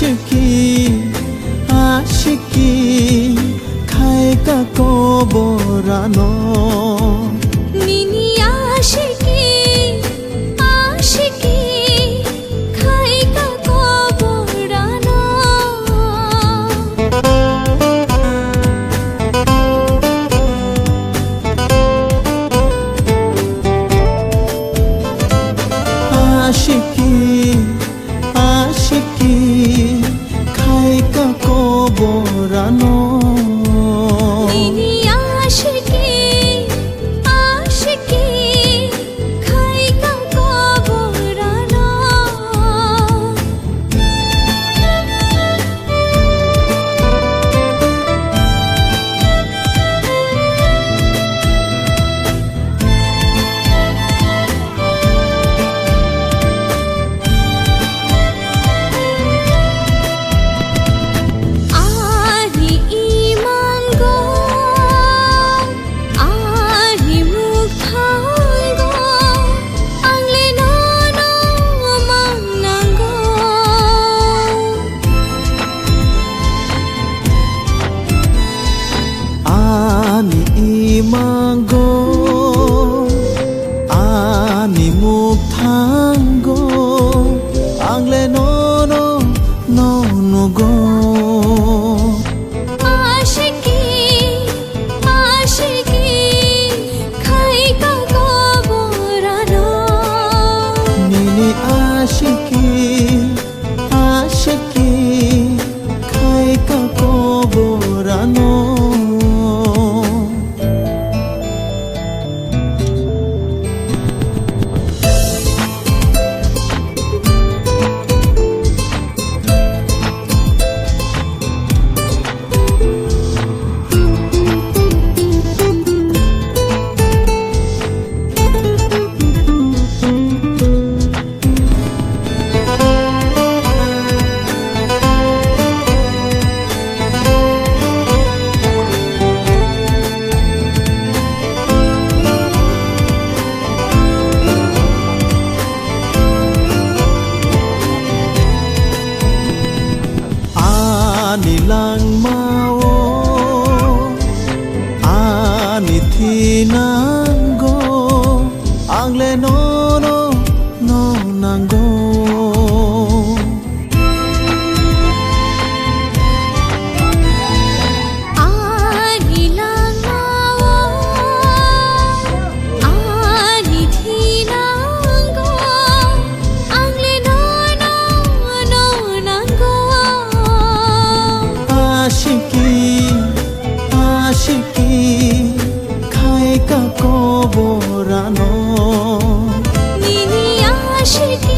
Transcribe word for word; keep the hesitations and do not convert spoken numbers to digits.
Ashiki, ashiki, khai ka koborano. Nini ashiki, ashiki, khai ka koborano. Ashiki, ashiki, khai ka koborano. Nini ashiki, ashiki, khai ka koborano. Ani imango, ani mukthango, ang le nono mangnango. Ani imango, ani mukthango, ang le nono no nugo. Ashiki, ashiki, khai ka koborano. Nini ashiki, ashiki, khai ka koborano. Ani langmao, ani thinango, ang le nono no nango. Ani langmao, ani thinango, ang le nono no nango. Ashiki, ashiki, khai ka koborano. Nini ashiki,